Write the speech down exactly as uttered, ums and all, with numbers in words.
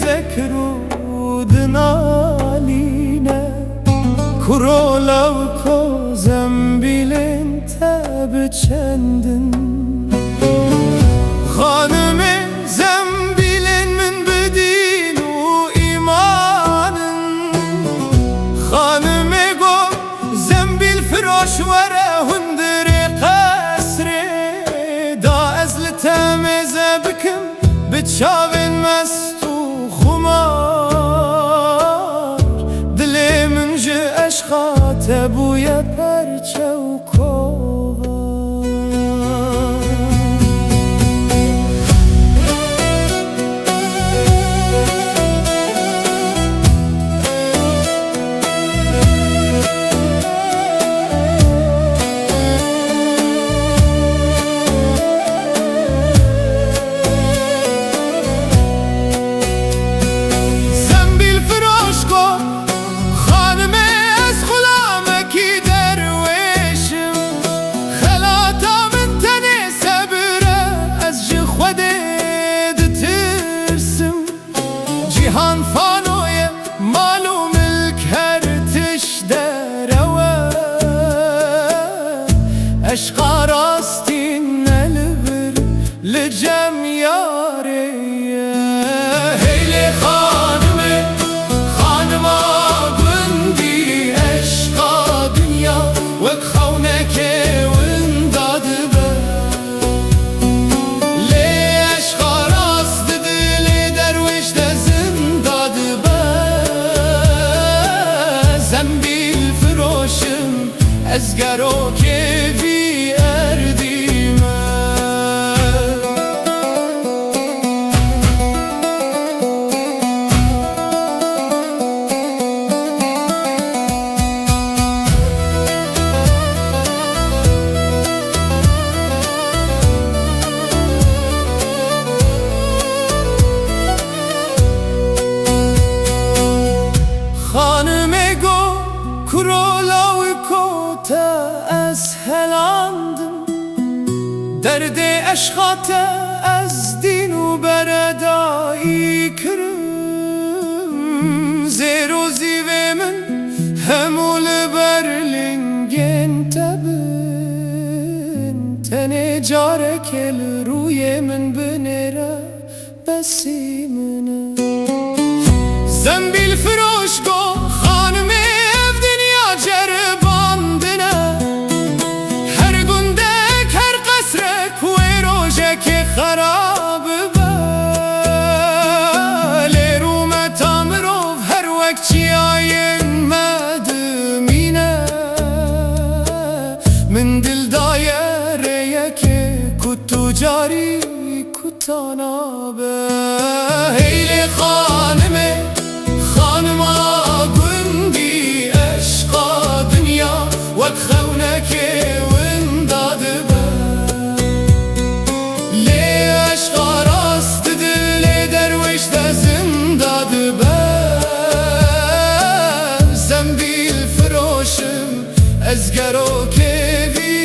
Kiro dinalîne, kuro lawiko zembîlên te bi çendin. Xanimê zembîlên min bi dîn û îman in. Xanimê got, zembîl firoş were hundirê qesrê da, ez li te mêze bikim. Bi çavên mest û xumar, dilê min ji eşqa te bûye perçe û kovar. Zembîl firoş got, xanimê, ez xulamekî derwêş im. Xelata min tenê sebir e, ez ji Xwedê ditirsim. Cîhan fano ye, mal û milk her tişt derew e. Eşqa rastîn ne li vir, li cem yarê ye. Hey lê xanimê, xanima gundî, eşqa dinya wek xewnekê winda dibe. Lê eşqa rast di dilê derwêş de zinda dibe. Zembîl firoş im, ez gerokê vî erdî me. Xanimê got, kuro lawiko te ez helandim. Derdê eşqa te ez dîn û beredayî kirim. Zêr û zîvê min hemû li ber lingên te bin. Tenê carekê li rûyê min binêre, besî min e. Zembîl firoş got, xanimê, ev dinya ceribandin e. Her gundek, her qesrek wê rojekê xera bibe. Lê rûmeta mirov her wek çiyayên me dimîne. Min dil daye rêyekê ku tu carî kuta nabe. Hey lê xanimê, xanima gundî, eşqa dinya wek xewnekê winda dibe. Lê eşqa rast di dilê derwêş de zinda dibe. Zembîl firoş im, ez gerokê vî